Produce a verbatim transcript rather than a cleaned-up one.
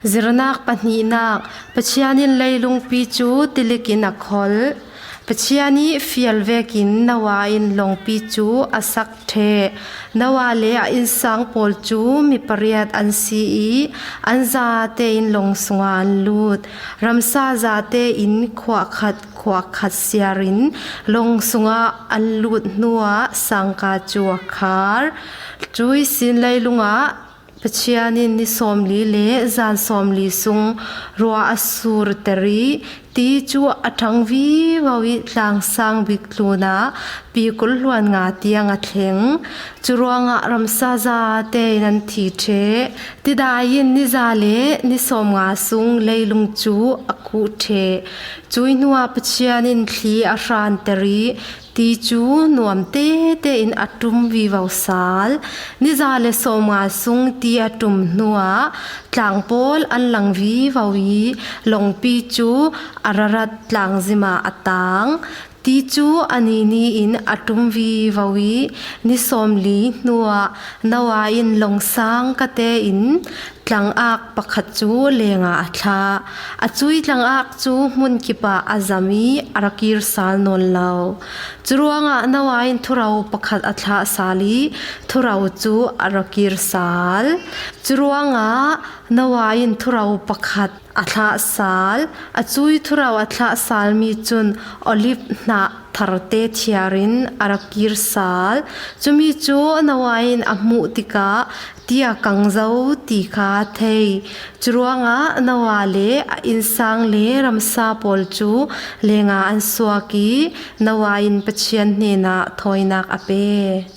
Zirnak pahnihnak. Pathian in leilungpi cu tilik in a kholh. Pathian i fial vekin Noah in lawngpi cu a sak ṭheh. Noah le a innsang pawl cu mi pariat an si i an zate in lawng sungah an lut. Ramsa zate in khuakhat khuakhat siar in lawng sungah an lut hnuah sangka cu a khar. Cui sin leilungah Pathian in ni sawmli le zan sawmli sung ruah a surter i ti cu a ṭhang vivo i tlang sang bik tlunah pikulh hluan nga tiang a thleng. Curuangah ramsa zate in an thi ṭheh. Tidai in ni za le ni sawmnga sung leilung cu a kuh ṭheh. Cui hnuah Pathian in thli a hranter i ti cu nuam tete in a ṭum vivo sal. Ni za le sawmnga sung ti a ṭum hnuah tlang pawl an lang vivo i lawngpi cu Ararat tlang zim ah a tang. Ti cu a ni ni in a ṭum vivo i ni sawmli hnuah Noah in lawng sang ka tein tlangak pakhat cu lengah a thlah. A cui tlangak cu hmun kip ah a zam i a ra kir sal nawn lo. Curuangah Noah in thuro pakhat a thlah sal i thuro cu a ra kir sal. Curuangah Noah in thuro pakhat a thlah sal. A cui thuro a thlah salmi cun olive hnah tharte thiar in a ra kir sal. Cumi cu Noah in a hmuh tikah ti a kang zo ti kha a thei. Curuangah Noah le a innsang le ramsa pawl cu lengah an suak i Noah in Pathian hnenah thawinak a pe.